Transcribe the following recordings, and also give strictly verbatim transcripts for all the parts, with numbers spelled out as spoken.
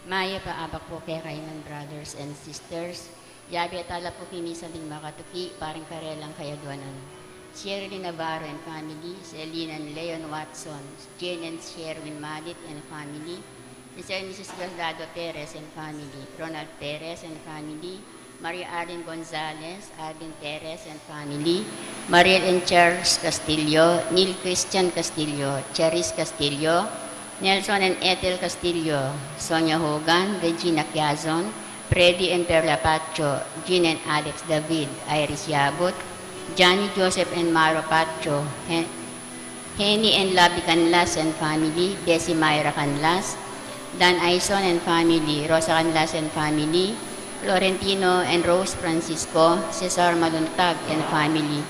Mayap a abak pu kekayu ngan, brothers and sisters. Yabe tala pu king misa ding makatuki para king karelang kayaduanan. Sherilyn Navarro and family, Selina and Leon Watson, Jane and Sherwin Malit and family, Mister and Missus Guardado Perez and family, Ronald Perez and family, Maria Arlene Gonzalez, Arvin Perez and family, Mariel and Charles Castillo, Neil Christian Castillo, Charis Castillo, Nelson and Ethel Castillo, Sonia Hogan, Regina Quiazon, Freddy and Perla Pacho, Jean and Alex David, Iris Yabut, Johnny Joseph and Maro Pacho, Hen- Henny and Labi Canlas and family, Desi Myra Canlas, Dan Aison and family, Rosa Canlas and family, Florentino and Rose Francisco, Cesar Maluntag and family,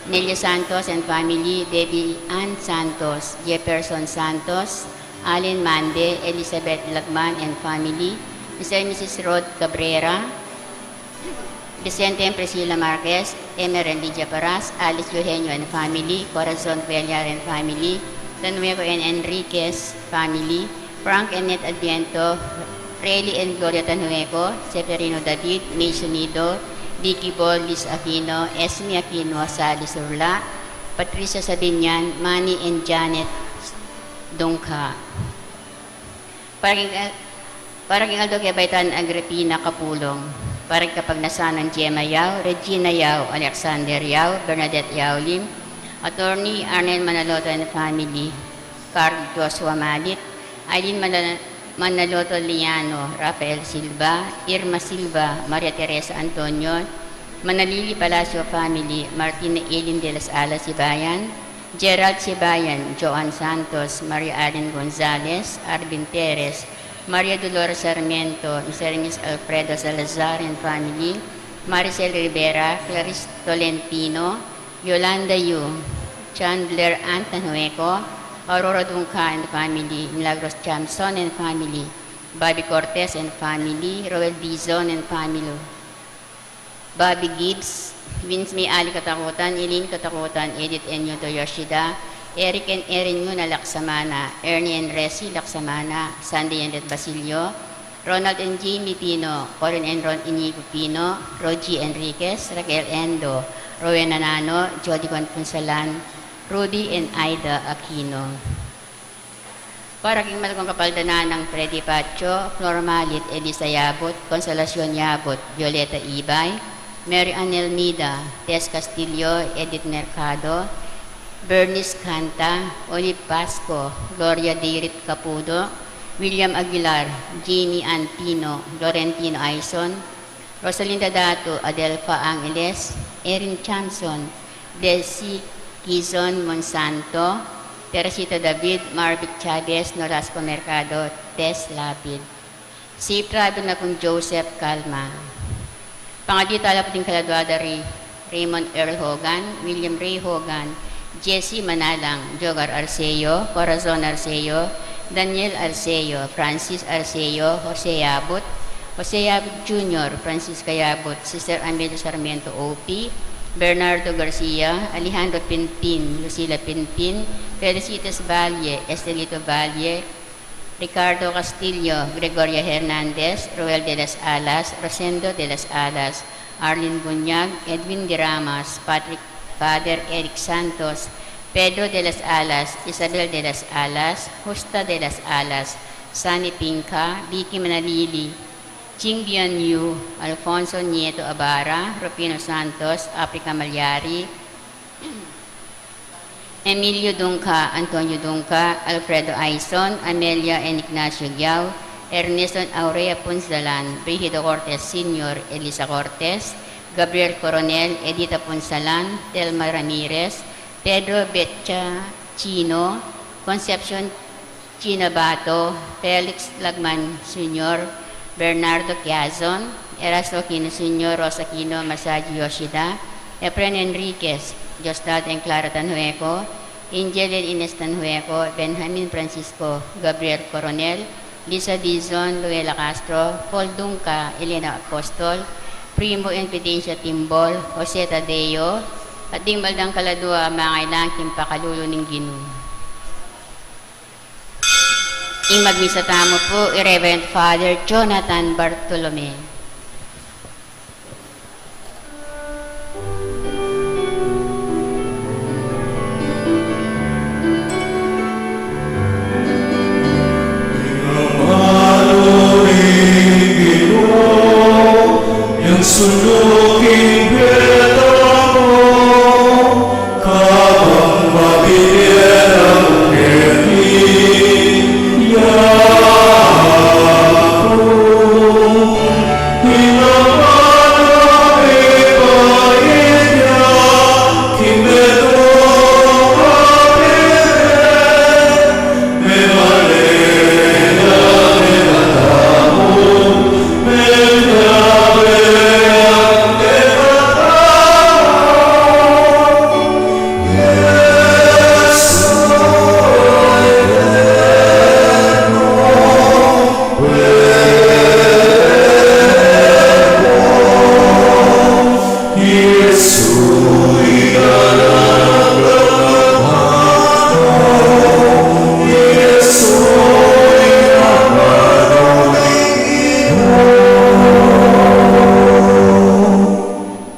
Nelia Santos and family, Debbie Ann Santos, Jefferson Santos, Allen Mande, Elizabeth Lagman and family, Mister and Missus Rod Cabrera, Vicente and Priscilla Marquez, Emer and Lydia Paras, Alice Eugenio and family, Corazon Cuellar and family, Tanueco and Enriquez family, Frank and Net Adviento, Rayleigh and Gloria Tanueco, Seferino David, May Sunido, Vicky Bol, Liz Aquino, Esme Aquino, Sally Surla, Patricia Sabinian, Manny and Janet Dungca. Para king, para king aldo ke Baitan Agripina Kapulong, para king kapagnasan nang Gemma Yao, Regina Yao, Alexander Yao, Bernadette Yao Lim, Attorney Arnel Manaloto and family, Carl Joshua Malit, Aileen Manal- Manaloto Liano, Rafael Silva, Irma Silva, Maria Teresa Antonio, Manalili Palacio family, Martina Eileen de las Alas Sibayan, Gerald Sibayan, Joan Santos, Maria Allen Gonzalez, Arvin Perez, Maria Dolores Sarmiento, Mister and Miss Alfredo Salazar and family, Maricel Rivera, Clarice Tolentino, Yolanda Yu, Chandler Ann Tanueco, Aurora Dungca and family, Milagros Chamson and family, Bobby Cortez and family, Roel Dizon and family, Bobby Gibbs, Vince May Ali Katakutan, Eileen Katakutan, Edith and Yuto Yoshida, Eric and Erin Yuna Laksamana, Ernie and Resi Laksamana, Sandy and Red Basilio, Ronald and Jamie Pino, Corin and Ron Inigo Pino, Rogie Enriquez, Raquel Endo, Rowena Nano, Jody Conpunsalan, Rudy and Aida Aquino. Para king malugud a kapaldanan nang Freddy Pacho, Flor Malit, Elisa Yabut, Consolacion Yabut, Violeta Ibay, Mary Ann Elmida, Tess Castillo, Edith Mercado, Bernice Canta, Olive Pasco, Gloria Dirit Capudo, William Aguilar, Jamie Ann Pino, Florentino Aison, Rosalinda Datu, Adelfa Angeles, Erin Chamson, Desi Quizon Monsanto, Teresita David, Marvic Chavez, Nolasco Mercado, Tess Lapid. Safe travel na pung Joseph Calma. Pangadi tala pu ding kaladua da ri Raymond Earl Hogan, William Ray Hogan, Jesse Manalang, Jogar Arceo, Corazon Arceo, Daniel Arceo, Francis Arceo, Jose Yabut, Jose Yabut Junior, Francisca Yabut, Sister Amelia Sarmiento O P, Bernardo Garcia, Alejandro Pinpin, Lucila Pinpin, Felicitas Valle, Estelito Valle, Ricardo Castillo, Gregoria Hernandez, Roel de las Alas, Rosendo de las Alas, Arlene Bunyag, Edwin de Ramas, Patrick, Father Eric Santos, Pedro de las Alas, Isabel de las Alas, Justa de las Alas, Sunny Pinca, Vicky Manalili, Ching Bian Yu, Alfonso Nieto Abara, Rufino Santos, Africa Malyari, Emilio Dungca, Antonio Dungca, Alfredo Aison, Amelia and Ignacio Giao, Ernesto and Aurea Punzalan, Brigido Cortes Senior, Elisa Cortes, Gabriel Coronel, Edita Punzalan, Telma Ramirez, Pedro Betcha Chino, Concepcion Chinabato, Felix Lagman Senior, Bernardo Quiazon, Erasto Aquino Senior, Rosa Aquino, Masaji Yoshida, Efren Enriquez, Diosdado and Clara Tanhueco, Angel and Ines Tanhueco, Benjamin Francisco, Gabriel Coronel, Lisa Dizon, Luella Castro, Paul Dunca, Elena Apostol, Primo and Fidencia Timbol, Jose Tadeo, at ding maldang kaladua mangailangan king pakalulu ning Ginu. Ing magmisa tamu pu i Reverend Father Jonathan Bartolome.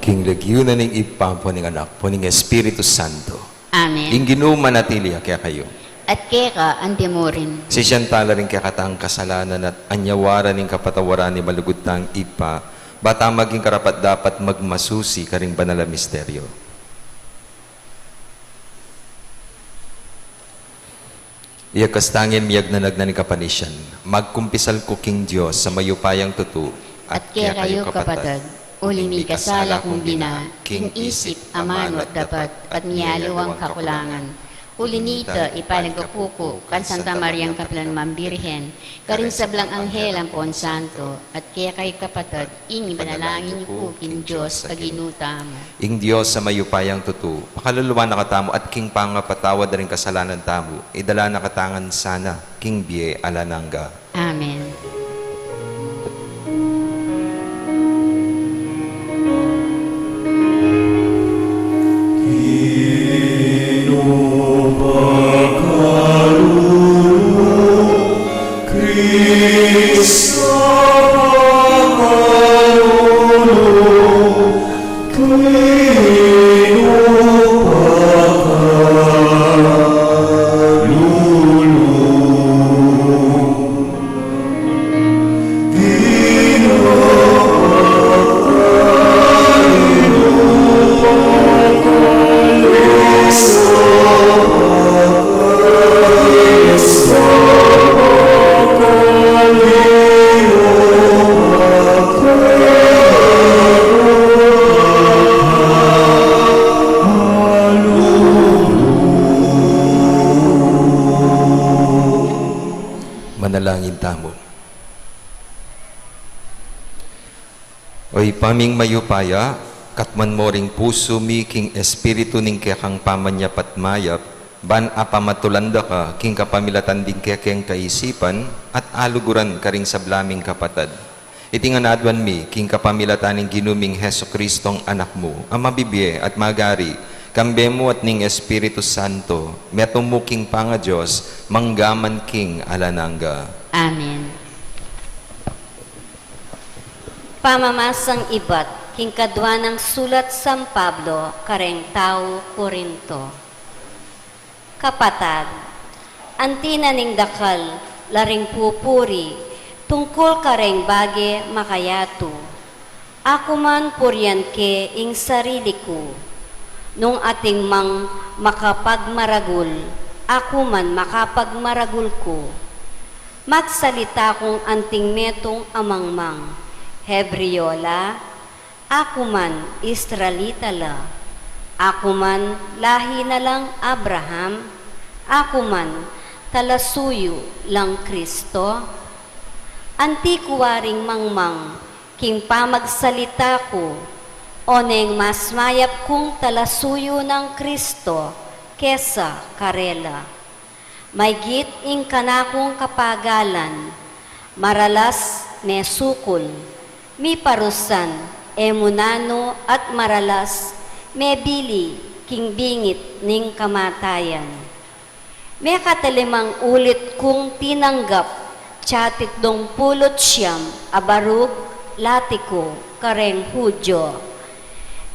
King lagyu na ning Ibpa, ampo ning Anak, ampo ning Espiritu Santo. Amen. Ing Ginu manatili ya kekayu. At keka antimurin. Sisian tala ring kekatang kasalanan at anyawaran ing kapatawaran ning malugud tang Ibpa, ba tang maging karapat-dapat magmasusi karing banal a misteryo. Iya kastangin miyagnanag na ning kapanisian, magkumpisal ku king Dios a mayupayang tutu, at kekayu kapatad, uli mikasala kung bina, king isip, amanu at dapat, at miyaliwang kakulangan. Uli nita, ipanagkapu ku kang Santa Mariang kapilan man Birhen, karing sablang anghel ampon santo, at kekayu kapatad, ing ipanalangin yu ku king Dios a Ginu tamu. Ing Dios a mayupayang tutu, pakaluluan na katamu at king pangapatawad da ring kasalanan tamu, idala na katamu ngan sana king bie alang angga. Amen. Manalangin tamu. O Ibpa ming mayupaya, katmuan mu ring pusu mi king espiritu ning kekang pamanyap at mayap, ban apamatulan da ka king kapamilatan ding kekeng kaisipan at aluguran karing sabla ming kapatad. Iti ngan aduan mi king kapamilatan ning Ginu ming Jesucristong Anak mu, a mabibie at magari kambe mu at ning Espiritu Santo, metung mu king pangaDios, mangga man king alang angga. Amen. Pamamasang ibat king kadua nang sulat San Pablo kareng tau Corinto. Kapatad, anti na ning dakal la ring pupuri tungkul kareng bage makayatu, aku man purian ke ing sarili ku. Nung atin mang makapagmaragul, aku man makapagmaragul ku. Magsalita kung anting metung a mangmang, Hebreo la, aku man Israelita la, aku man lahi na lang Abraham, aku man talasuyu lang Kristo. Anti ku waring mangmang king pamagsalita ku, o neng mas mayap kung talasuyu nang Kristo kesa karela. Maygit ing kanakung kapagalan, maralas mesukul, miparusan e mu nanu at maralas mebili king bingit ning kamatayan. Mekatalimang ulit kung tinanggap, tiyatitdung pulu't siyam a barug lati ku kareng Hudyo.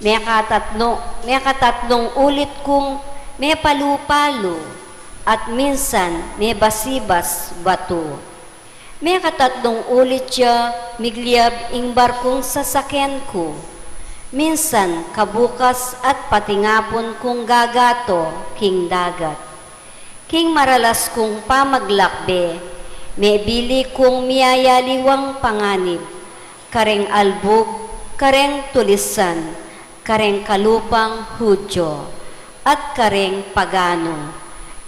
Mekatatnu-, mekatatlung ulit kung mepalu-palu at minsan mebasibas batu. Mekatatdung ulit ya migliab ing barkung sasaken ku, minsan kabukas at patingapun kung gagato king dagat. King maralas kung pamaglakbe, mebili kung miyayaliwang panganib, kareng albug, kareng tulisan, kareng kalupang Hudyo, at kareng pagano,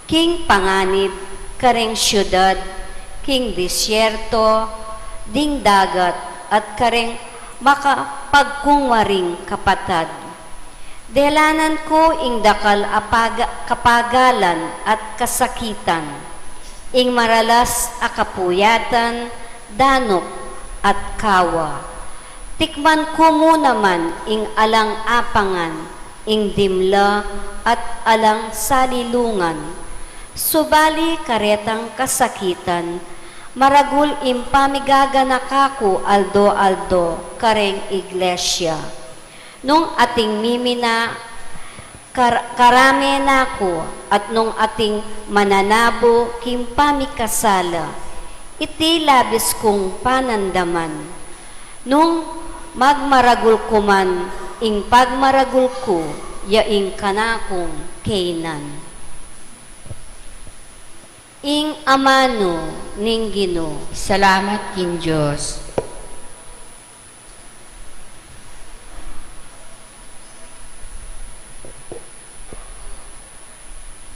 king panganib, kareng syudad, king disyerto, ding dagat, at kareng makapagkungwaring kapatad. Delanan ku ing dakal a paga-, kapagalan at kasakitan, ing maralas a kapuyatan, danup at kawa. Tikman ku mu naman ing alang apangan, ing dimla at alang salilungan. Subali karetang kasakitan, maragul ing pamigaganaka ku aldo-aldo kareng iglesia. Nung ating mimina, kar-, karame na ku, at nung ating mananabo king pamikasala, iti labis kung panandaman. Nung magmaragul ku man, ing pagmaragul ku, ya ing kanakung kaynan. Ing amanu ning Ginu. Salamat king Dios.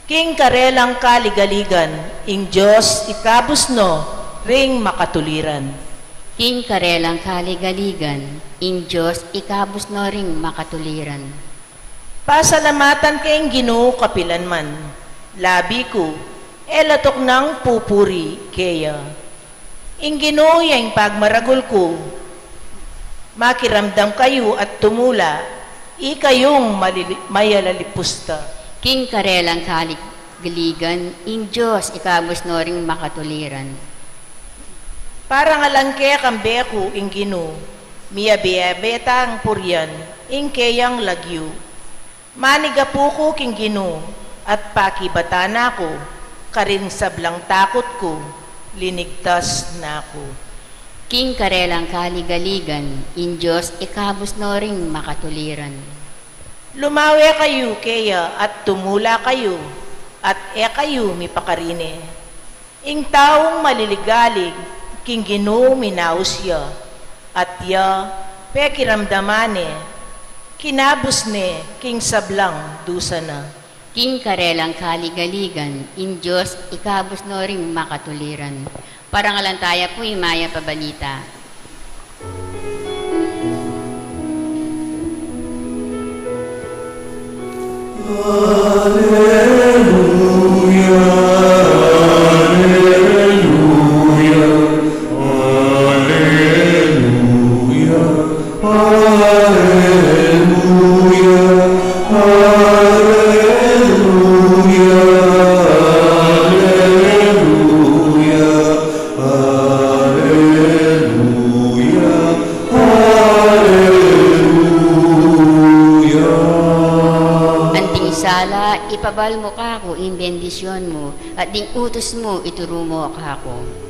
King karelang kaligaligan, ing Dios ikabus no ring makatuliran. King karelang kaligaligan, ing Dios ikabus no ring makatuliran. Pasalamatan ke ing Ginu kapilan man, labi ku, e la tuknang pupuri keya. Ing Ginu ya ing pagmaragul ku. Makiramdam kayu at tumula, ikayung malili-, mayalalipusta. King karelang kaligaligan, ing Dios ikabus no ring makatuliran. Parangalan ke kambe ku ing Ginu, miyabe-yabe tang purian ing keyang lagyu. Manigapu ku king Ginu, at pakibatan na ku, karing sablang takut ku, linigtas na ku. King karelang kaligaligan, ing Dios ikabus no ring makatuliran. Lumawe kayu keya at tumula kayu, at e kayu mipakarine. Ing taung maliligalig, king Ginu minaus ya, at ya, pekiramdaman ne, kinabus ne, king sablang dusa na. King karelang kaligaligan, ing Dios ikabus no ring makatuliran. Parangalan taya pu ing mayap a balita. Aleluya, aleluya, aleluya, aleluya, aleluya, aleluya. Aleluya, aleluya. Anting sala, ipabal mu kaku ing bendisyon mu, at ding utus mu ituru mu kaku.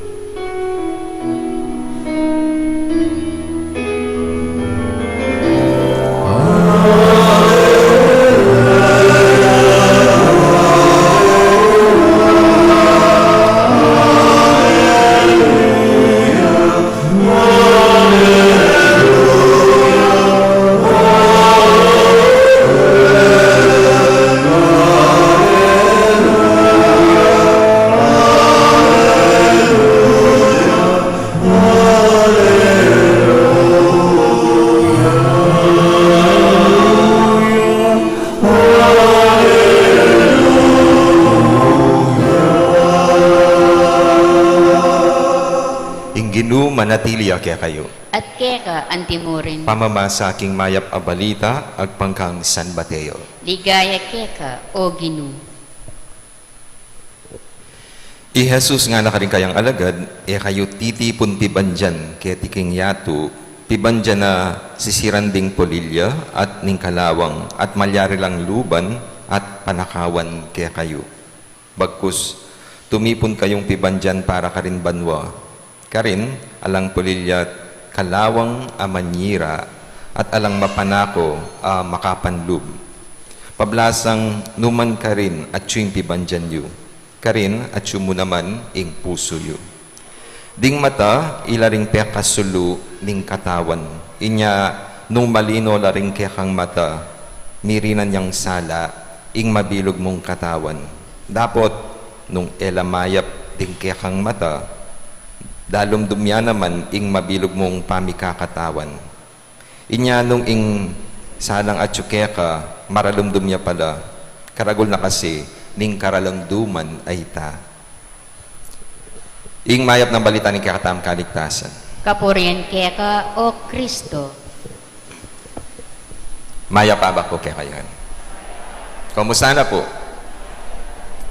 Ing Ginu manatili ya kekayu. At keka antimurin. Pamamasa king mayap a balita agpang kang San Mateo. Ligaya keka, O Ginu. I Jesus ngana karing kayang alagad, e kayu titipun pibandian keti king yatu, pibandian na sisiran ding pulilya at ning kalawang, at malyari lang luban at panakawan kekayu. Bagkus, tumipun kayung pibandian para karin banua, karin alang pulilya at kalawang a manyira, at alang mapanako a makapanlub. Pablasang numan karin atyu ing pibandian yu, karin atyu mu naman ing pusu yu. Ding mata, ila ring pekasulu ning katawan. Inya, nung malino la ring kekang mata, mirinan yang sala ing mabilug mung katawan. Dapot, nung e la mayap ding kekang mata, dalumdum ya naman ing mabilug mung pamikakatawan. Inya nung ing salang atyu keka, maralumdum ya pala, karagul na kasi ning karalumduman a ita. Ing mayap nang balita ning kekatamung kaligtasan. Kapurian keka, O Kristo. Mayap a abak pu kekayu. Kumusta na pu?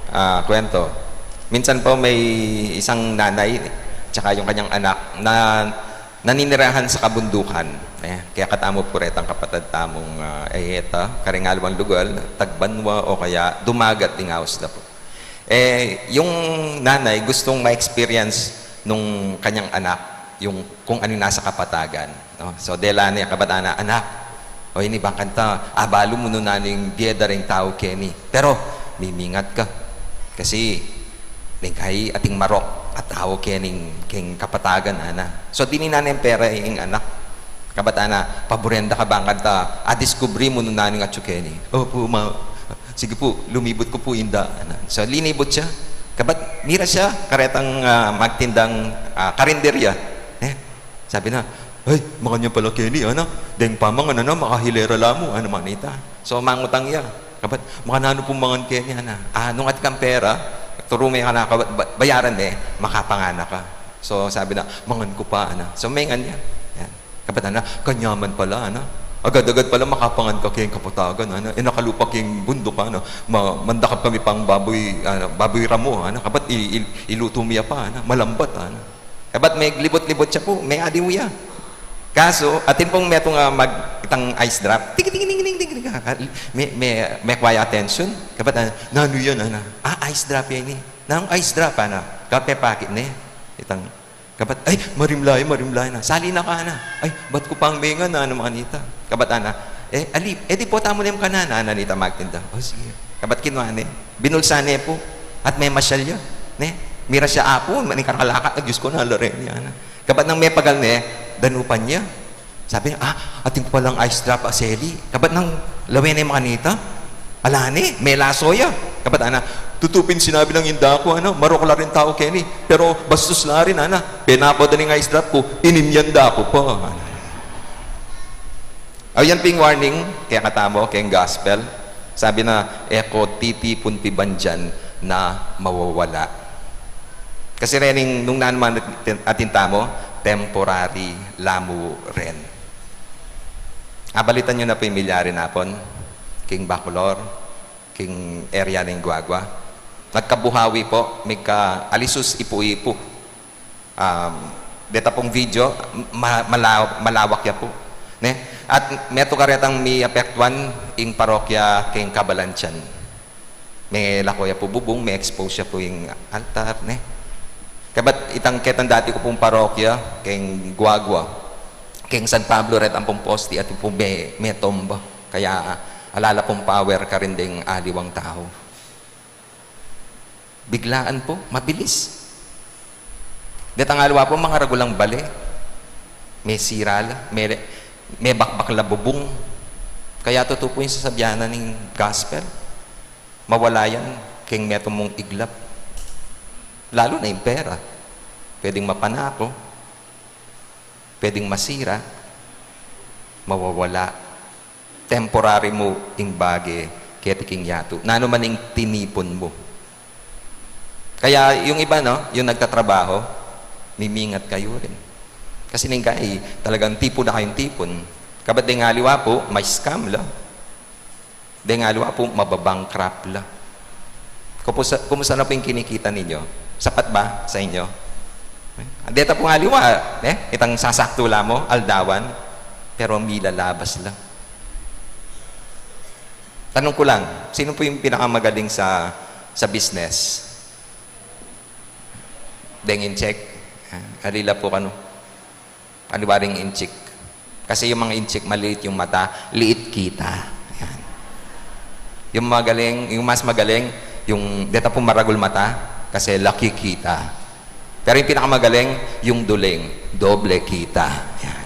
Ah, kwento. Minsan po may isang nanay, tsaka yung kanyang anak, na naninirahan sa kabundukan. Eh, kaya katamu pu retang kapatad tamung, ah, e, eta, karing aliwang lugal, tagbanwa o kaya dumagat ding aus da pu. Eh, yung nanay gustong ma-experience nung kanyang anak yung kung ano yung nasa kapatagan, no? So, dela ne, kabat-an na, "Anak, o ini, bang kanita, abalu mu nu nanu ing bie da ring tau keni. Pero, mimingat ka. Kasi, ning kai ating marok a tau keni king kapatagan," ana. So, dininan ne ing pera ing anak. Kabat-an na, "Paburen da ka, bang kanita, adiskubri mu nu nanu ing atyu keni." "Opu, ma, sige pu, lumibut ku pu inda," ana. So, linibut ya. Kabat, mira ya karetang, ah, magtindang, ah, karinderya. Eh, sabi na, "Ay, makanyan pala keni, ana. Deng pamangan, ana, makahilera la mu," ana, manita. So, mangutang ya. Kabat, "Makananu pung mangan keni, ana?" "Ah, nung atin kang pera, turu me, ana, kabat, ba-, bayaran me, makapangan na ka." So, sabi na, "Mangan ku pa, ana." So, mengan ya. Yan. Kabat, ana, "Kanyaman pala, ana. Agad-agad pala makapangan ka keng kapatagan, ana. E na kalupa keng bunduk, ana. Ma-, mandakap kami pang babuy, ana, babuy ramo, ana. Kabat, i-, i-, ilutu mi ya pa, ana. Malambat, ana." Kabat, meglibut-libut ya pu, mealiw ya. Kasu, atin pung metung a mag-, itang ice drop. Ting, ting, ting, ting, ting, ting, me-, me-, mekua ya atensyon. Kabat, ana, "Nanu yan, ana?" "Ah, ice drop ya ini." "Nanung ice drop, ana?" Kabat, pepakit ne. Itang, kabat, "Ay, marimla ya, marimla ya, ana. Sali na ka, ana." "Ay, bat ku pang mengan, ana, manita." Kabat, ana, "E, ali, e di pota mu ne ing kanan, ana," nita magtinda. "O, sige." Kabat, kinua ne. Binulsa ne pu. At memasyal ya. Ne? Mira ya, "Apu, maning karakalaka, Diyos ku, nalare ne, ana." Kabat nang mepagal ne, danupan ya. Sabi na, "Ah, atin palang ice drop a seli." Kabat nang lawen ne makanita, ala ne, melaso ya. Kabat, ana, "Tutu pin sinabi nang inda ku, ana, marok la ring tau keni. Pero bastos la rin, ana. Penapa da ning ice drop ku, inimyan da ku pa," ana. O, yan pin ing warning kekatamu keng gospel. Sabi na, "E ko titipun pibandian na mawawala." Kasi rening nung nanu man atin, atin tamu, temporary la mu rin. Abalitan yu na pu ing milyari napun king Bacolor, king area ning Guagua. Nagkabuhawi pu, migka-Alisus Ipu-Ipu. Um, deta pung video, ma-, mala-, malawak ya pu, ne? At metung karetang miapektuan ing parokya king Cabalantian. Melako ya pu bubung, me-expose ya pu ing altar, ne? Kabat itang ketang dati ku pung parokya, king Guagua, king San Pablo, reta pung poste, atin pung me-, metomba. Kaya ala la pung power karin ding aliwang tau. Biglaan pu, mabilis. Detang aliwa pu, mangaragul lang bale. Mesira la, me-, mebakbak la bubung. Kaya tutu pu ing sasabian na ning gospel. Mawala yan keng metung mung iglap. Lalu na ing pera. Pwedeng mapanako. Pwedeng masira. Mawawala. Temporary mu ing bage keti king yatu. Nanu man ing tinipun mu. Kaya yung iba, no, yung nagtatrabaho, mimingat kayu rin. Kasi ning kai, talagang tipun na kayung tipun. Kabat deng aliwa pu, ma-scam la. Deng aliwa pu, mababankrupt la. Kumusta, kumusta na pu ing kinikita ninyo? Sapat ba sa inyo? Deta pung aliwa, eh, itang sasaktu la mu, aldawan, pero milalabas la. Tanong ku lang, sino pu yung pinakamagaling sa, sa business? Deng incheck? Ah, alila pu kanu? Aliwa ring inchik. Kasi yung mga inchik, maliit yung mata, liit kita. Yan. Yung magaling, yung mas magaling, yung deta pu maragul mata, kasi laki kita. Pero yung pinakamagaling, yung duling, doble kita. Yan.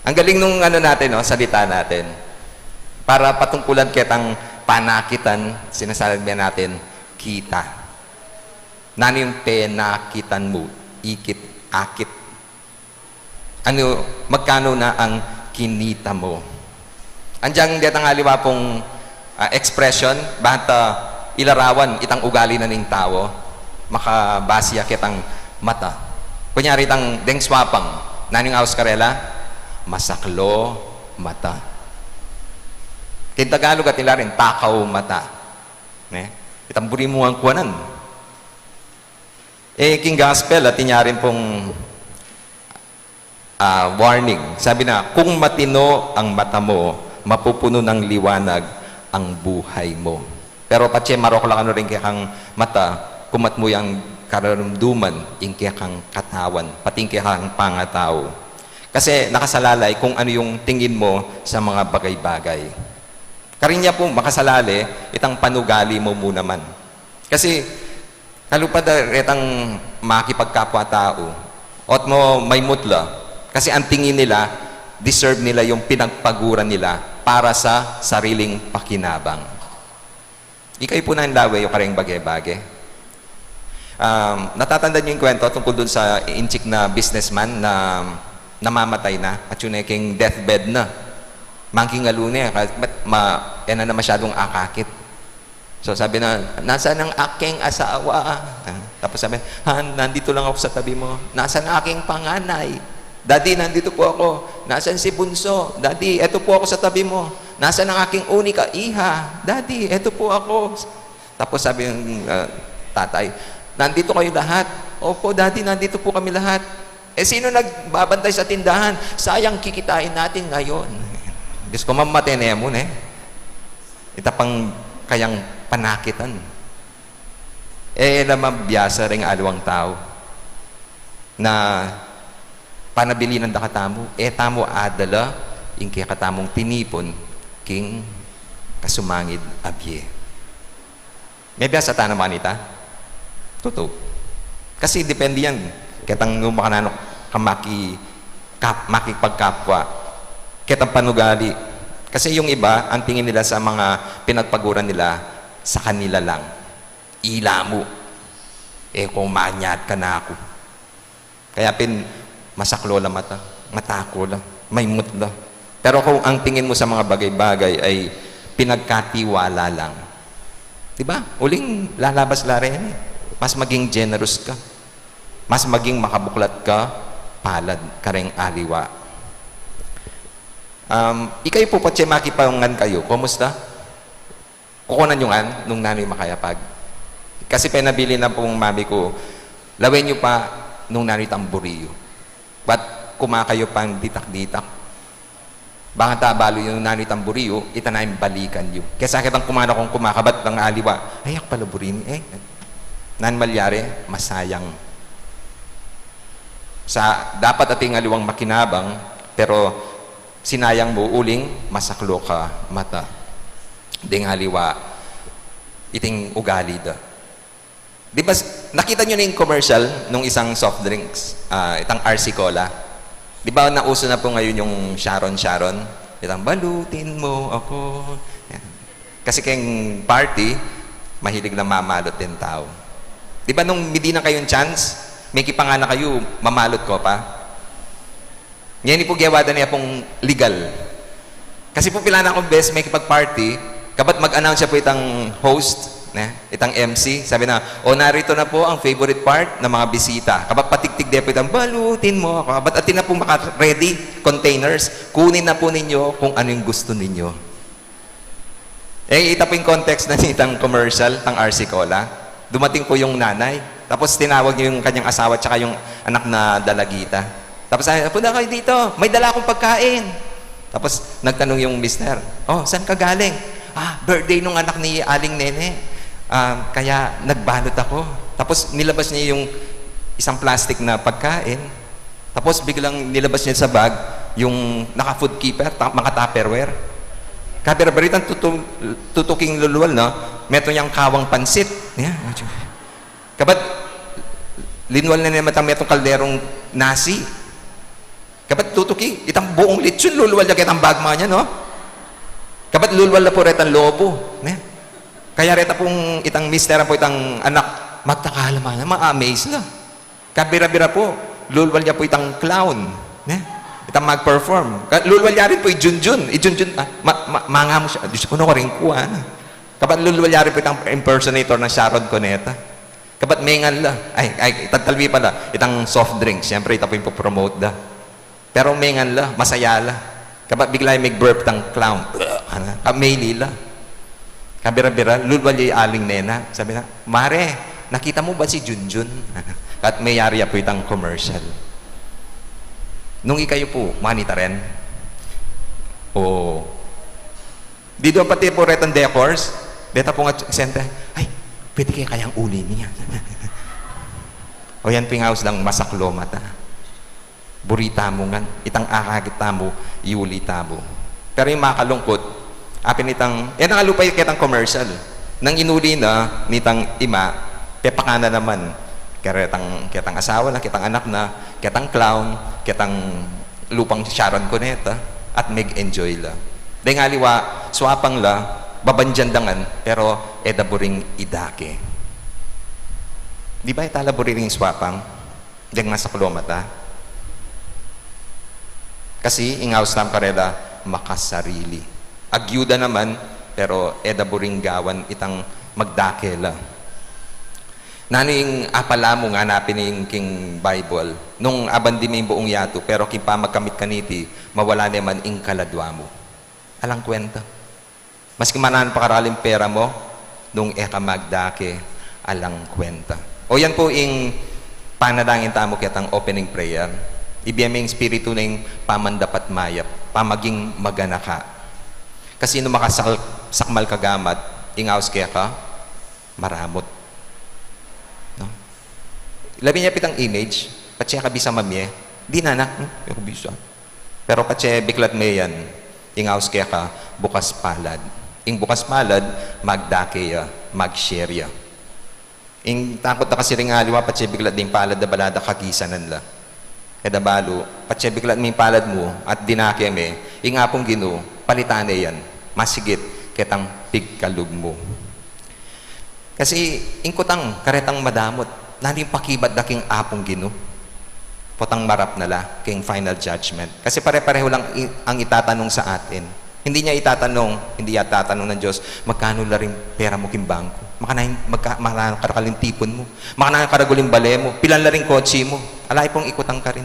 Ang galing nung ano natin, no, salita natin. Para patungkulan ketang panakitan, sinasabi natin, kita. Nanu yung penakitan mu, ikit, akit. Anu, magkanu na ang kinita mu? Anjang detang aliwa pung, ah, expression, bang ta ilarawan itang ugali na ning tau, makabase ya ketang mata. Kunyari itang deng swapang, nanu yung aus karela? Masaklo mata. King Tagalog atin la rin, takaw mata. Ne? Itang buri mu ang kuanan. Eh, king gospel, atin ya rin pung, ah, warning. Sabi na, "Kung matino ang mata mo, mapupuno ng liwanag ang buhay mo." Pero patse marok la kanu ring kekang mata, kumat mu yang kararumduman, ing kekang katawan, pati ing kekang pangatau. Kasi nakasalalay kung ano yung tingin mo sa mga bagay-bagay. Karin ya pu, makasalale, itang panugali mu mu naman. Kasi, kalupa da retang makipagkapwa-tau, ot mo maymut la. Kasi ang tingin nila, deserve nila yung pinagpaguran nila para sa sariling pakinabang. Ikayu pu nanu lawe yu kareng bage-bage. Um, natatandaan niyo yung kwento tungkol dun sa inchik na businessman na namamatay na at yun ay king deathbed na. Mangking alune, ka-, ma-, e na na masyadong akakit. So sabi na, "Nasaan ang aking asawa?" Ah, tapos sabi, "Han, nandito lang ako sa tabi mo." "Nasaan ang aking panganay?" "Daddy, nandito po ako." "Nasaan si bunso?" "Daddy, eto po ako sa tabi mo." "Nasaan ang aking unika iha?" "Daddy, eto po ako." Tapos sabi ng, ah, tatay, "Nandito kayo lahat?" "Opo, Daddy, nandito po kami lahat." "Eh, sino nagbabantay sa tindahan?" "Sayang, kikitain natin ngayon." Diyos ko, mamate ne mu, ne? Ita pang kayang panakitan. E la mabiasa ring aliwang tau na panabilinan da katamu, e tamu adala ing kekatamung tinipun king kasumangid a bie. Mabiasa ta naman ita? Tutu. Kasi depende yan. Ketang nung makananu ka maki-, kap-, makipagkapwa. Ketang panugali. Kasi yung iba, ang tingin nila sa mga pinagpaguran nila, sa kanila lang. Ila mu. E ko, manyat kanaku. Kaya pin, masaklo la mata, matako la, maymut la. Pero kung ang tingin mo sa mga bagay-bagay ay pinagkatiwala lang, di ba? Uling lalabas la rin eh. Mas maging generous ka. Mas maging makabuklat ka, palad kareng aliwa. Um, ikayu pu patse makipangan kayu, kumusta? Kukunan yu ngan nung nanu ing makayapag. Kasi penabilin na pung mami ku, lawen yu pa nung nanu itang buri yu. Ba't kuma kayu pang ditak-ditak? Bang ta balu yu nung nanu itang buri yu, ita na ing balikan yu. Kesa ketang kumana kung kumakabat lang aliwa, "Ay, ak pala buri ni, eh." Nan malyari, masayang. Sa, dapat atin aliwang makinabang, pero sinayang mu uling masaklo ka mata. Ding aliwa, iting ugali da. Di ba, s-, nakita nyo na yung commercial nung isang soft drinks, ah, itang R C Cola? Di ba, nauso na po ngayon yung Sharon Sharon? Itang, "Balutin mo ako." Yan. Kasi keng party, mahilig na mamalot din tau. Di ba, nung midi na kayong chance, mekipangana kayu, mamalot ko pa? Ngeni pu gewa da ne pung legal. Kasi pu pilan akung beses mekipag-party, kabat mag-announce ya pu itang host, ne? Itang M C, sabi na, "O, narito na po ang favorite part ng mga bisita." Kabat patigtig de pu itang, "Balutin mo ako." Kabat atin na pu maka-ready containers, kunin na po ninyo kung ano yung gusto ninyo. Eh, ita pu yung context na nitang commercial, tang R C Cola. Dumating po yung nanay. Tapos tinawag niya yung kanyang asawa tsaka yung anak na dalagita. Tapos sabi, "Punta kayo dito, may dala akong pagkain." Tapos nagtanong yung mister, "Oh, saan ka galing?" "Ah, birthday nung anak ni Aling Nene. Ah, kaya nagbalot ako." Tapos nilabas niya yung isang plastic na pagkain. Tapos biglang nilabas niya sa bag yung naka-food keeper, ta- mga Tupperware. Kabira-bira itang tutu- tutuking lulwal, no? Meto niyang kawang pansit. Yan. Kabat, linwal na naman itang metong kalderong nasi. Kabat tutuki, itang buong lechon, lulwal niya kitang bag, manya, no? Kabat lulwal na po retang lobo. Ne? Kaya reta pong itang mister po, itang anak, magtakala man, ma-amaze la. Kabira-bira po, lulwal niya po itang clown. Ne? Itang mag-perform. Ka- Lulwal niya rin po i Junjun. I Junjun, ah, ma- ma- manga mo siya. Diyos ko, no, rin kuha na. Kabat lulwal niya rin po itang impersonator ng Sharon Cuneta. Kabat mengan la. Ay, ay, itang talwi pala. Itang soft drink. Siyempre, ita po yung promote da. Pero mengan la, masaya la. Kabat bigla yung mag-burp itang clown. Ano? Kabat meli la. Kabira-bira, lulwal ya i Aling Nena. Sabi na, "Mare, nakita mo ba si Junjun?" At mayari ya po itang commercial. Nung ikayu po, manita rin? O, di do pati po retang decors, deta po nga sente, "Ay, pwede kaya kayang uli niya?" O yan, pingaus lang masaklomata. Buri tamu ngan, itang akakit tamu, iuli tamu. Pero yung makalungkut, apin itang, yan ang alupay ketang commercial. Nang inuli na nitang ima, pepakanan naman. Ketang, ketang asawa na, ketang anak na, ketang clown, ketang lupang Sharon Cuneta, at mag-enjoy la. Deng aliwa, swapang la, babandian da ngan, pero e da buring idake. Di ba e tala buri ring swapang? Deng masaklomata. Kasi ing aus tam karela makasarili. Agyuda naman, pero e da buring gawan itang magdake la. Nanu ing apala mu, nganapin ing king Bible, nung abandi me ing buung yatu, pero king pamagkamit kaniti, mawala ne man ing kaladwa mu. Alang kwenta. Maski mananu pa karakal ing pera mu, nung e ka magdake, alang kwenta. O yan po ing panalangin tamu ketang opening prayer. Ibie me ing Espiritu na ing pamandapat mayap, pamaging maganaka. Kasi nung makasakmal ka gamat, ing aus keka, maramut. No? Labi ne pitang image, patse ka bisa mamie, di na, anak, hmm? Aku bisa. Pero patse biklat me yan, ing aus keka, bukas palad. Ing bukas palad, magdake ya, mag-share ya. Ing takut na kasi ring aliwa, patse biklat ding palad da, baladak kagisanan la. E da balu, patse biklat ming palad mu, at dinake me, ing Apung Ginu, palitan ne yan, masigit, ketang pigkalub mu. Kasi ing kutang karetang madamut, nanu ing pakibat da king Apung Ginu? Potang marap na la king final judgment. Kasi pare-pareho lang i- ang itatanong sa atin. Hindi niya itatanong, hindi itatanong ng Diyos, "Magkano la ring pera mu king bangko? Makananu, magka, makananu karakal ing tipun mu? Makananu karagul ing bale mu? Pilan la ring kotse mu?" Ala ya pung ikutang karin.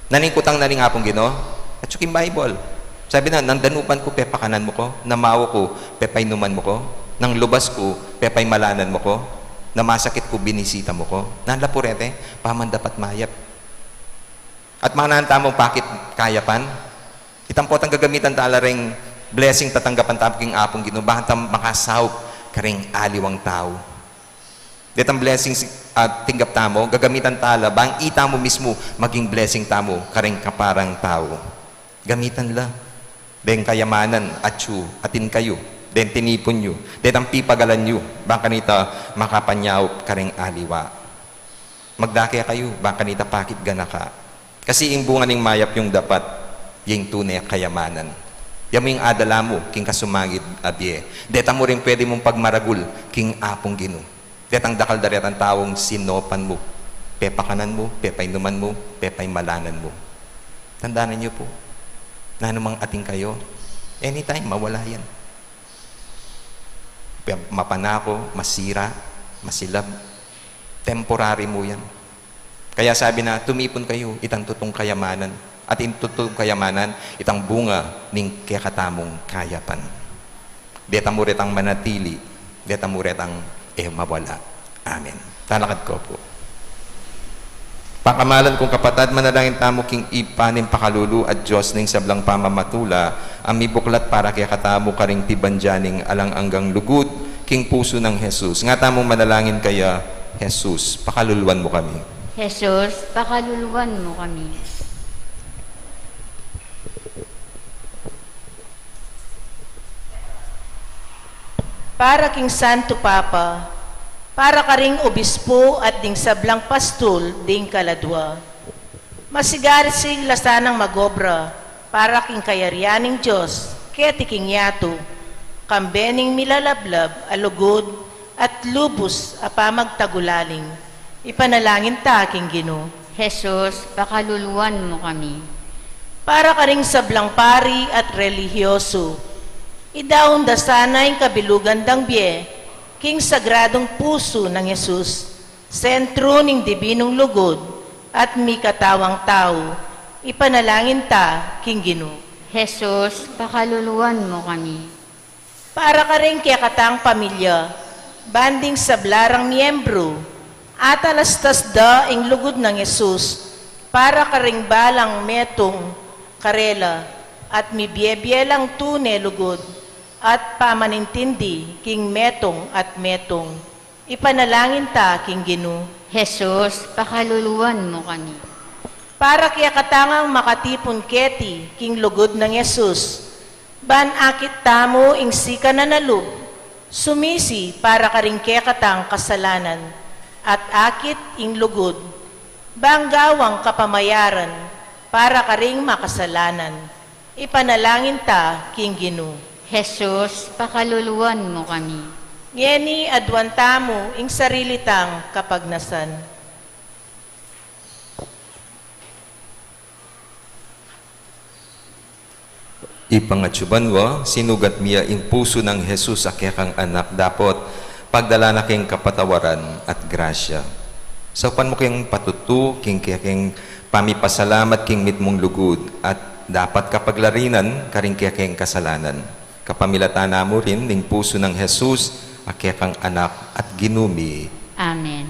Nanu ing kutang na ning Apung Ginu? Atsu king Bible. Sabi na, "Nang danupan ku, pepakanan mu ku. Nang mawa ku, pepainuman mu ku. Nang lubas ku, pepaimalanan mu ku. Nang masakit ku, binisita mu ku." Nanu la pu reti? Pamandapat mayap. At makananu tamung pakit kayapan? Itang potang gagamitan tala ring blessing tatanggapan tamu king Apung Ginu, bang tang makasaup karing aliwang tau. Detang blessings a tinggap tamu, gagamitan tala, bang itamu mismu maging blessing tamu karing kaparang tau. Gamitan la. Deng kayamanan, atsu, atin kayu. Deng tinipun yu, detang pipagalan yu, bang kanita makapanyaup karing aliwa. Magdake kayu, bang kanita pakit ganaka. Kasi ing bunga ning mayap yung dapat, ya ing tune kayamanan. Ya mu ing adala mu king kasumagid a bie. Deta mu ring pwede mung pagmaragul king Apung Ginu. Detang dakal da retang taung sinopan mu, pepakanan mu, pepainuman mu, pepaimalanan mu. Tandanan yu pu, nanu mang atin kayu, anytime, mawala yan. Pe- mapanako, masira, masilab. Temporary mu yan. Kaya sabi na, tumipun kayu, itang tutung kayamanan. At ing tutung kayamanan, itang bunga ning kekatamung kayapan. Deta mu retang manatili, deta mu retang e mawala. Amen. Talakad ko po. Pakamalan kung kapatad, manalangin tamu king Ibpa ning pakalulu at Dios ning sablang pamamatula, a mibuklat para kekatamu karing pibandian ning alang anggang lugud king pusu nang Jesus. Nga tamu manalangin kaya, Jesus, pakaluluan mu kami. Jesus, pakaluluan mu kami. Para king Santo Papa, para karing obispo at ding sablang pastul ding kaladua. Masigasig la sanang magobra para king kayarian ning Dios keti king yatu, kambe ning milalablab a lugud at lubus a pamagtagulaling. Ipanalangin ta king Ginu. Jesus, pakaluluan mu kami. Para karing sablang pari at relihiyosu, idaun da sana ing kabilugan dang bie king sagradung pusu nang Jesus, sentru ning dibinung lugud at mikatawang tau. Ipanalangin ta king Ginu. Jesus, pakaluluan mu kami. Para karing kekatang pamilya, ban ding sabla rang miyembru, atalastas da ing lugud nang Jesus, para karing balang metung karela, at mibie-bie lang tune lugud at pamanintindi king metung at metung. Ipanalangin ta king Ginu. Jesus, pakaluluan mu kami. Para kekatang makatipun keti king lugud nang Jesus, ban akit tamu ing sikan a lub, sumisi para karing kekatang kasalanan, at akit ing lugud, ban gawang kapamayaran para karing makasalanan. Ipanalangin ta king Ginu. Jesus, pakaluluan mu kami. Ngeni aduan tamu ing sarili tang kapagnasan. Ibpa, atsu ka banua, sinugat mu ya ing pusu nang Jesus a kekang Anak, dapot pagdalan na keng kapatawaran at grasya. Saupan mu keng patutu king kekeng pamipasalamat king mitmung lugud, at dapat kapaglarinan karing kekeng kasalanan. Kapamilatan na mu rin ning pusu nang Jesus a kekang Anak at Ginu mi. Amen.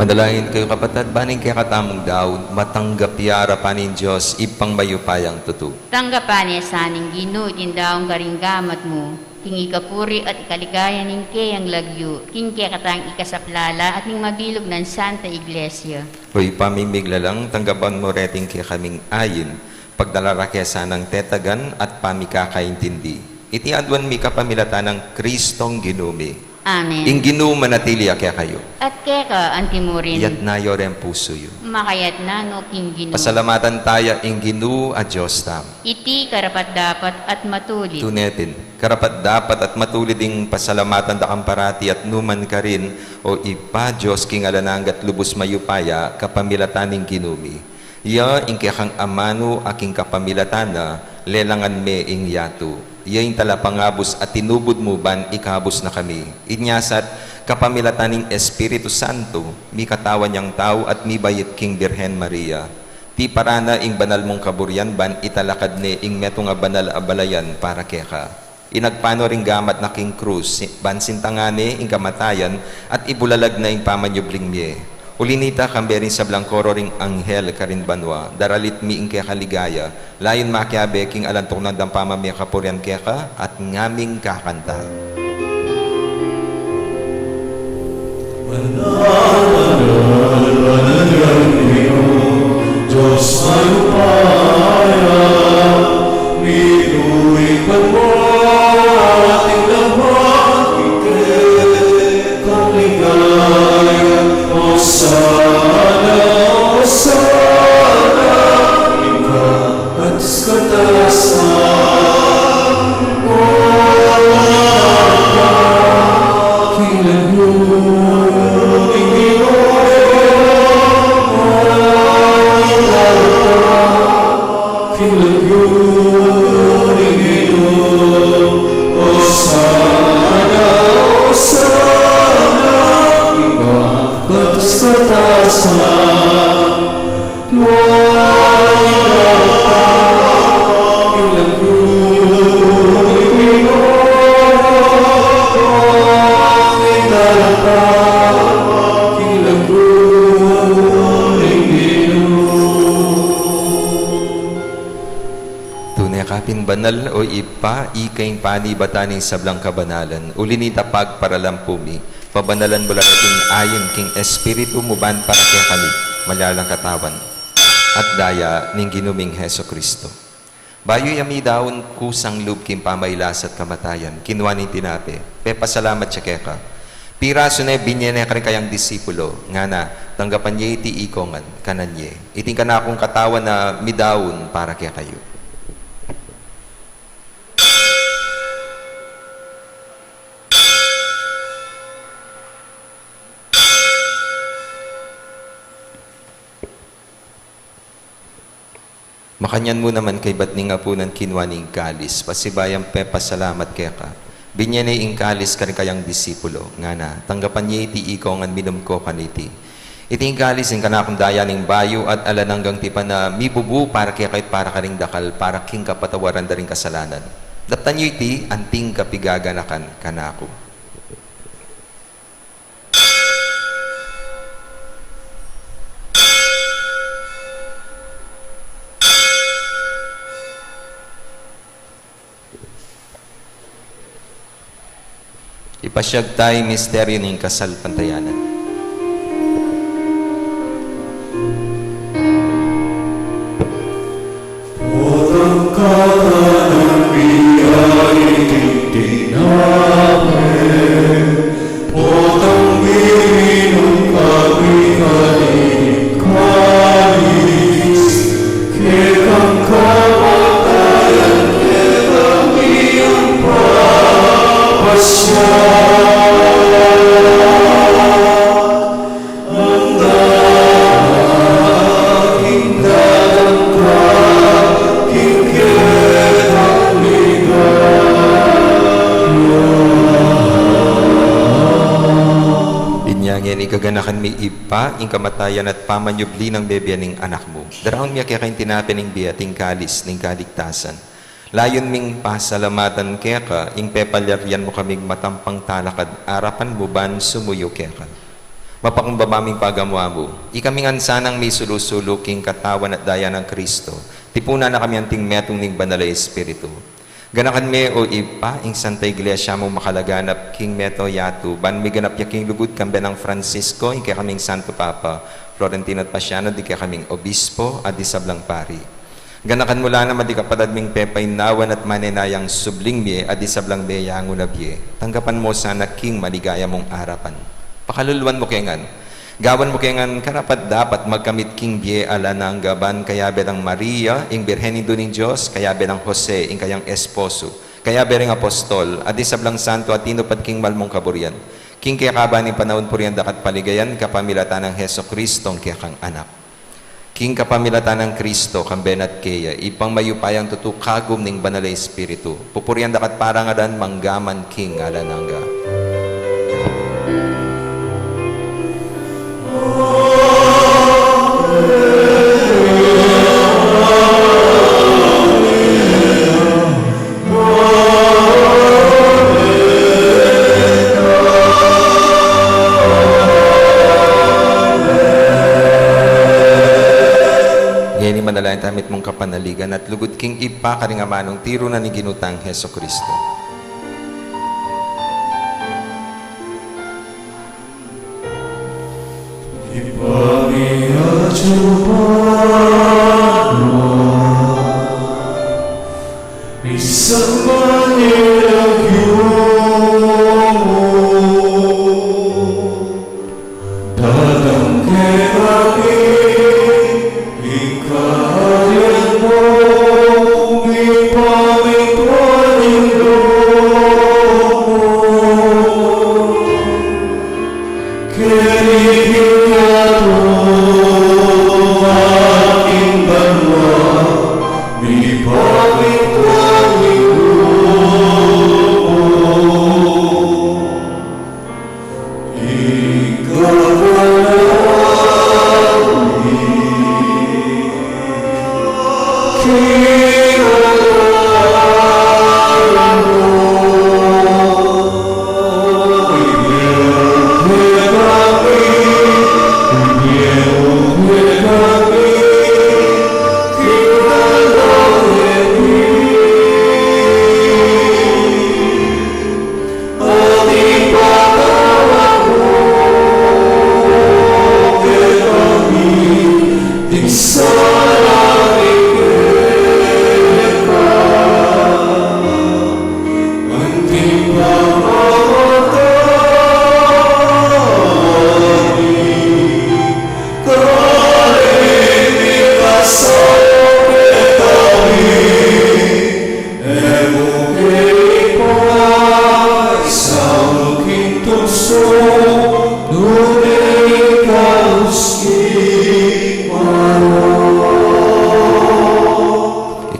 Manalangin kayu, kapatad, ban ing kekatamung daun matanggap ya arapan ning Dios, Ibpang mayupayang tutu. Tanggapan ne sa ning Ginu iting daun karing gamat mu, king ikapuri at ikaligaya ning keyang lagyu, king kekatang ikasaplala at ning mabilug nang Santa Iglesia. O Ibpa ming miglalang, tanggapan mu reting kekaming ain, pagdala ra ke sanang tetagan at pamikakaintindi. Iti aduan mi kapamilatan nang Kristong Ginu mi. Amen. Ing Ginu manatili ya kekayu. At keka antimurin. Iyatas yu reng pusu yu. Makayatas no king Ginu. Pasalamatan taya ing Ginu a Dios tamu. Iti karapat-dapat at matulid. Tune pin, karapat-dapat at matulid ing pasalamatan da kang parati at numan karin, O Ibpa, Dios king alang angga at lubus mayupaya, kapamilatan ning Ginu mi. Iya ing kekang amanu a king kapamilatan na, lelangan me ing yatu. Iya ing talapangabus a tinubud mu ban ikabus na kami. Inya sat, kapamilatan ning Espiritu Santo, mikatawan yang tau at mibait king Birhen Maria. Piparan na ing banal mung kaburian ban italakad ne ing metung a banal a balayan para keka. Inagpanu ring gamat na king krus, si-, ban sintangan ne ing kamatayan at ibulalag na ing pamanyubling mie. Uli nita, kambe ring sablang koro ring anghel karin banua, daralit mi ing keka ligaya, layun makiabe king alang tuknang dang pamamikapurian keka at ngaming kakanta. Banal, banal, banal yang Ginu, Dios mayupaya, miguit pamati lawan ike, kang ligaya, Hosana, Hosana, ika. At sa katasan, o, king lagyu ning Ginu, king lagyu ning Ginu, Hosana, Hosana, ika. At sa katasan, Tune ka pin banal, o Ibpa, ika ing panibatan ning sablang kabanalan. Uli nita pagparalan pu mi, pabanalan mu la reting ain king Espiritu mu ban para kekami malyari lang katawan at daya ning Ginu ming Jesucristo. Bayu ya midaun kusang lub king pamailas at kamatayan, kinua ne ing tinape, pepasalamat ya keka, pirasu ne, binie ne karing kayang disipulo, ngana, tanggapan ye iti ikong ngan, kanan ye. Iti ing kanakung katawan a midaun para kekayu. Makanyan mu naman kaybat ning apunan kinua ne ing kalis, pasibayu yang pepasalamat keka, binie ne ing kalis karing kayang disipulo, ngana, tanggapan ye iti ikong ngan, minum ko kaniti. Iti ing kalis ning kanakung daya ning bayu at alang anggang tipan a mibubu para kekayu at para karing dakal para king kapatawaran da ring kasalanan. Daptan yu iti anting kapigaganakan kanaku. Ipasiag ta ing misteryu ning kasalpantayanan. Potang kakanan mi iting tinape, potang miminum kami kaniting kalis, kekang kamatayan, kekang miyang papasya. Anda king dalan ka, king ketang ligaya. Inya ngeni kaganakan mi, Ibpa, ing kamatayan at pamanyubli nang bebie ning Anak mu. Daraun mi keka ing tinape ning bie at ing kalis ning kaligtasan. Layun ming pasalamatan keka ing pepalyarian mu kaming matampang talakad arapan mu ban sumuyu keka. Mapakumbaba ming pagamu-amu, ikami ngan sanang misulu-sulu king katawan at daya nang Kristo, tipunan na kami anting metung ning Banal a Espiritu. Ganakan me, o Ibpa, ing Santa Iglesia mung makalaganap king meto yatu, ban miganap ya king lugud kambe nang Francisco, ing kekaming Santo Papa, Florentino at Pasiano, ding kekaming Obispo, at ding sablang pari. Ganakan mu la naman ding kapatad ming pepainawan at manenayang subling mie at ding sablang meyangu na bie. Tanggapan mu sana king maligaya mung arapan. Pakaluluan mu ke ngan. Gawan mu ke ngan karapat-dapat magkamit king bie alang angga ban kayabe nang Maria, ing Birhen Indu ning Dios, kayabe nang Jose, ing kayang esposo, kayabe ring apostol, at ding sablang santo a tinupad king mal mung kaburian. King kekaban ning panaun purian da ka at paligayan kapamilatan nang Jesucristo, ing kekang Anak. King kapamilatan nang Kristo, kambe na at keya, Ibpang mayupayang tutu, kagum ning Banal a Espiritu, pupurian da ka at parangalan mangga man king alang angga. Panaligan at lugud king Ibpa karing amanung tiru na ning Ginu tang Jesucristo. Ibpa mi, atsu ka banua, misamban ya ing lagyu mu, datang kekami ing kaharian mu, mipamintuan ing lub mu keni king yatu at king banua, mipamintuan ing lub mu.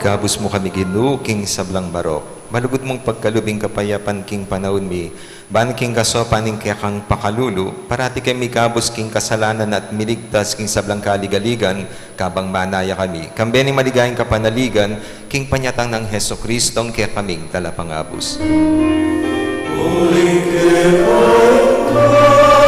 Ikabus mu kami, Ginu, king sablang marok. Malugud mung pagkalub ing kapayapan king panaun mi, ban king kasaupan ning kekang pakalulu, parati kami mikabus king kasalanan at miligtas king sablang kaligaligan, kabang manaya kami, kambe ning maligayang kapanaligan, king panyatang nang Jesucristong kekaming Talapangabus. Uling keka ing kayarian,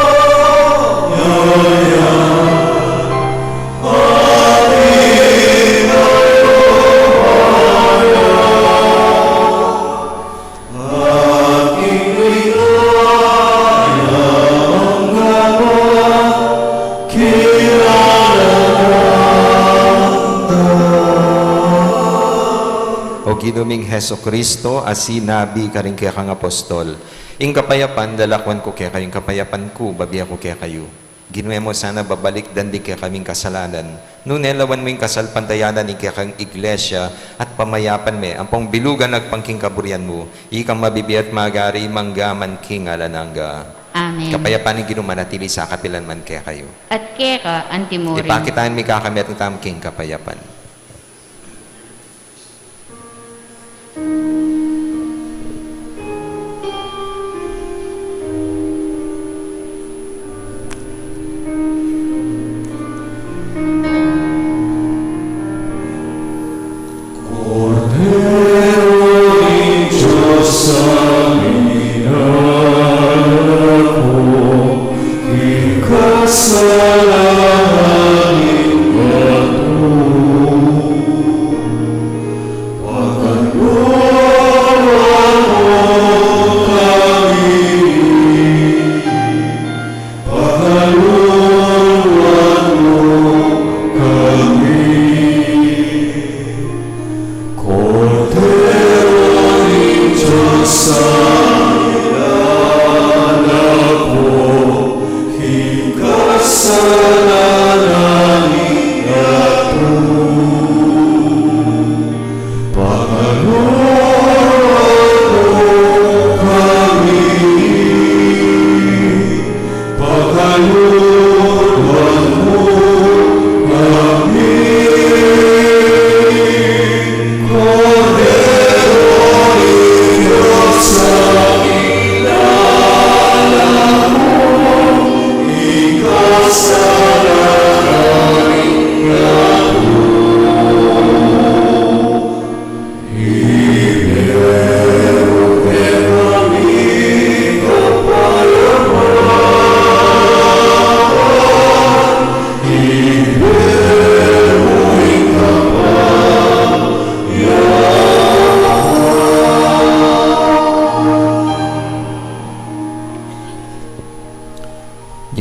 O Ginu ming Jesucristo, a sinabi karing kekang apostol, "Ing kapayapan lalakwan ku kekayu, ing kapayapan ku babie ku kekayu." Ginu, e mu sana babalikdan ding kekaming kasalanan, nune lawan mu ing kasalpantayanan ning kekang Iglesia at pamayapan me ampong bilugan agpang king kaburian mu, ikang mabibie at magari mangga man king alang angga. Amen. Kapayapan ning Ginu manatili sa kapilan man kekayu. At keka antimurin. Ipakit tamu ing kekang kapayapan. Kordero ning Dios, a minalako king kasalanan ning mundo.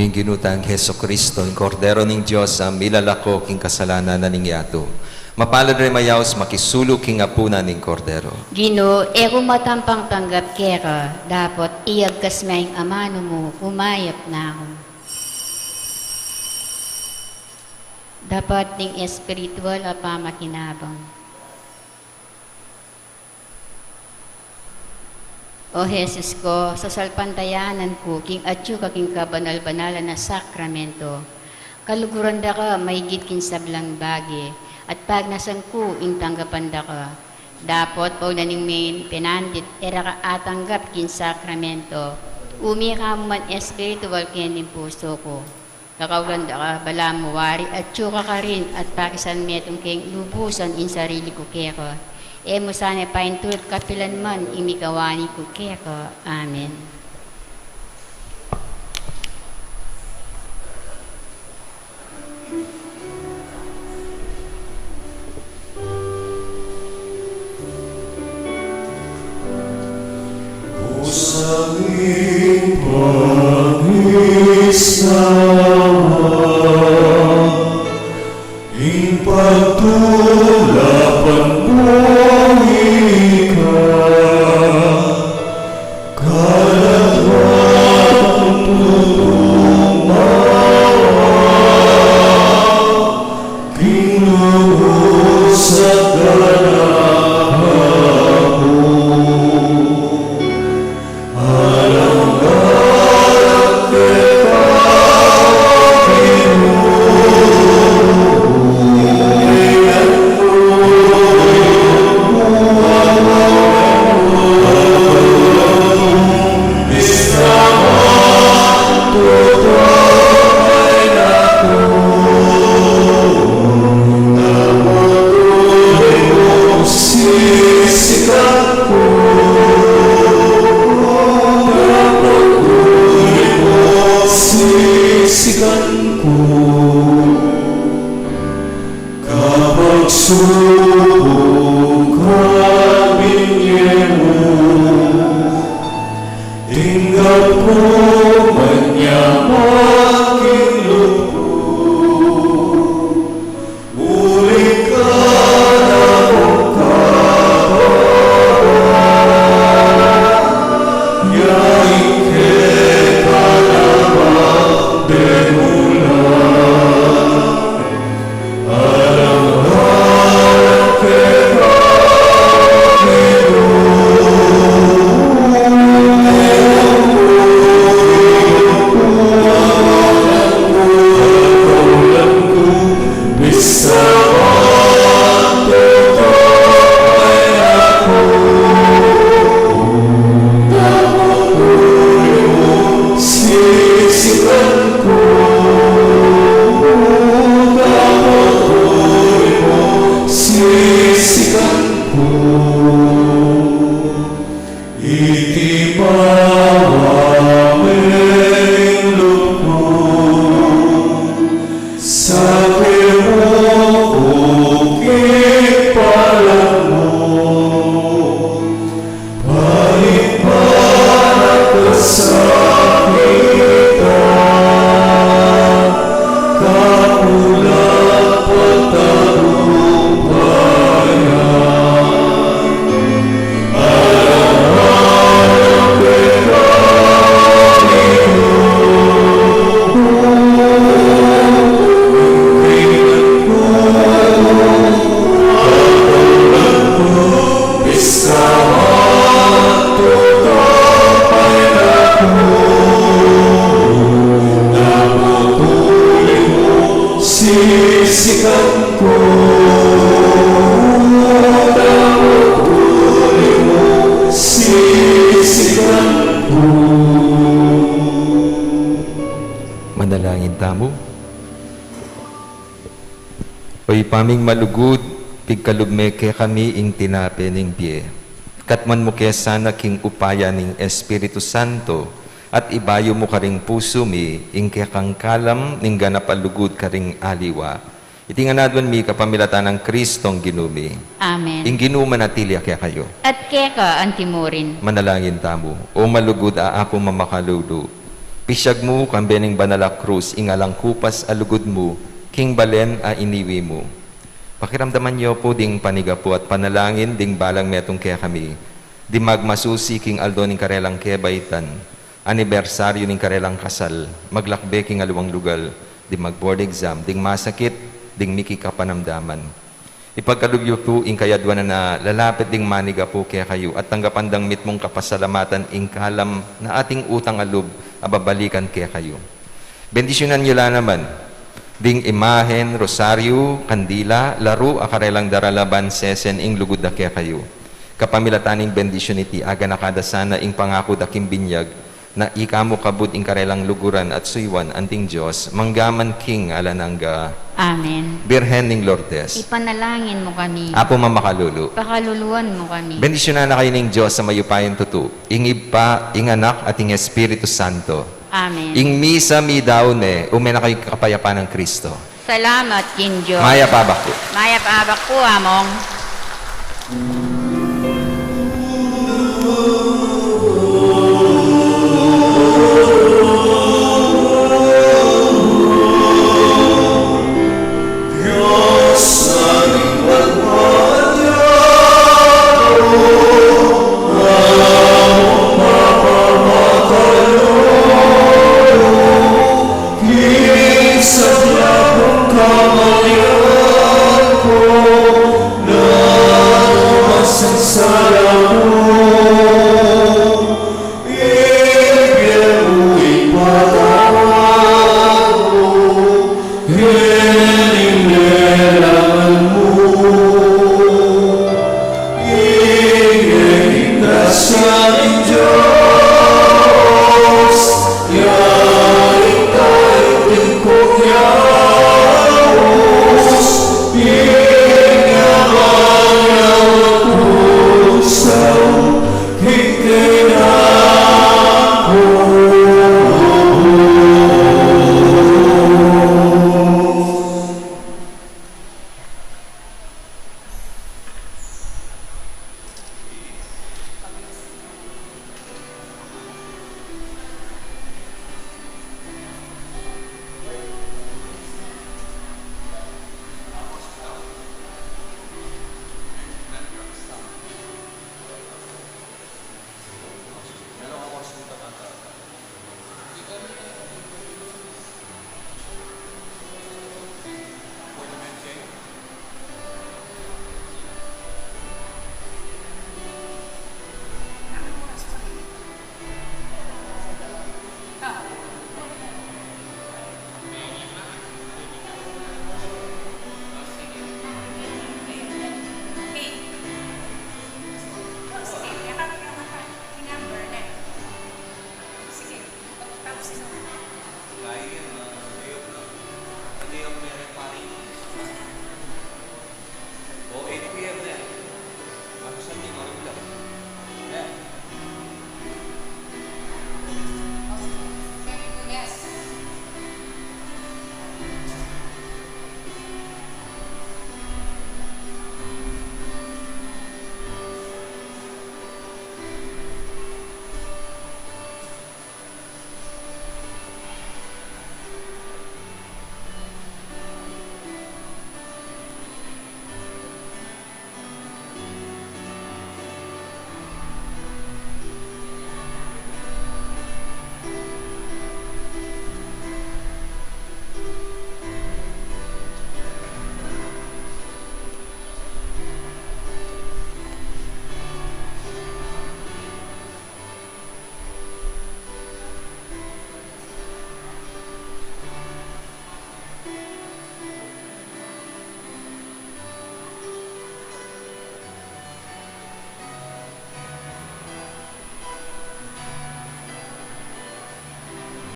Ing Ginu tang Jesucristo, ing Kordero ning Dios, a milalako king kasalanan na ning yatu. Mapalad ring mayaus makisulu king apunan ning Kordero. Ginu, e ku matampang tanggap keka, dapot iyagkas me ing amanu mu, kumayap na ku. Dapat ning espiritual a pamakinabang. O Jesus ko, sasalpantayanan ku king atyu ka king kabanal-banalan a sakramento. Kaluguran da ka maigit king sablang bage, at pagnasan ku ing tanggapan da ka. Dapot, pauna ning mie penandit, e ra ka atanggap king sakramento. Ume ka mu man espiritual keng pusu ku. Kakaulan da ka, balamu wari, atyu ka karin, at pakisan metung keng lubusan ing sarili ku keka. E mu sana paintulut kapilan man ing mikawani ku keka. Amen. Kusang ing pangisnawa, ing pagtulapan bui ka, kalatwa kung tutumawa. King lubus at ganap ku, alang-alang keka, Ginu. Kapag subung ka, binye mu, tinggap ku man ya king lub ku. Uling ka na kung kababa, ya ing keka namang demula. Sisikan ku, kapag puri mu, sisikan ku. Iti mawame ing lub ku, sake mu ku king palangu. Paling panakasakitan, kapulang pagtagumpayan. Alang-alang keka, Ginu. Sisikan ku, kapag puri mu, sisikan ku. Manalangin tamu. O Ibpa ming malugud, pigkalub me kekami ing tinape ning bie. Katmuan mu ke sana king upaya ning Espiritu Santo, at ibayu mu karing pusu mi ing kekang kalam ning ganap a lugud karing aliwa. Iti ngan aduan mi kapamilatan nang Kristong Ginu mi. Amen. Ing Ginu manatili ya kekayu. At keka antimurin. Manalangin tamu. O malugud a Apung mamakalulu, Isyag mu, kambe ning banal a krus, ing alang kupas a lugud mu, king balen a iniwi mu. Pakiramdaman yu pu ding panigapu at panalangin ding balang metung kekami, ding magmasusi king aldo ning karelang kebaitan, anibersaryu ning karelang kasal, maglakbe king aliwang lugal, ding mag-board exam, ding masakit, ding miki kapanamdaman. Ipagkalub yu pu ing kayadwanan a lalapit ding manigapu kekayu at tanggapan dang mitmung kapasalamatan ing kalam na ating utang a lub a babalikan kekayu. Bendisyunan yu la naman ding imahen, rosaryu, kandila, laru a karelang daralaban sesen ing lugud da kekayu. Kapamilatan ning bendisyun iti, aganaka da sana ing pangaku da king binyag, na ika mu kabud ing karelang luguran at suyuan anting Dios, mangga man king alang angga. Amen. Birhen ning Lourdes. Ipanalangin mu kami. Apu mamakalulu. Pakaluluan mu kami. Bendisyunan na kayu ning Dios a mayupayang tutu, ing Ibpa, ing Anak, at ing Espiritu Santo. Amen. Ing misa midaun ne, ume na kayu king kapayapan nang Kristo. Salamat king Dios. Mayap a abak pu. Mayap a abak pu, Among.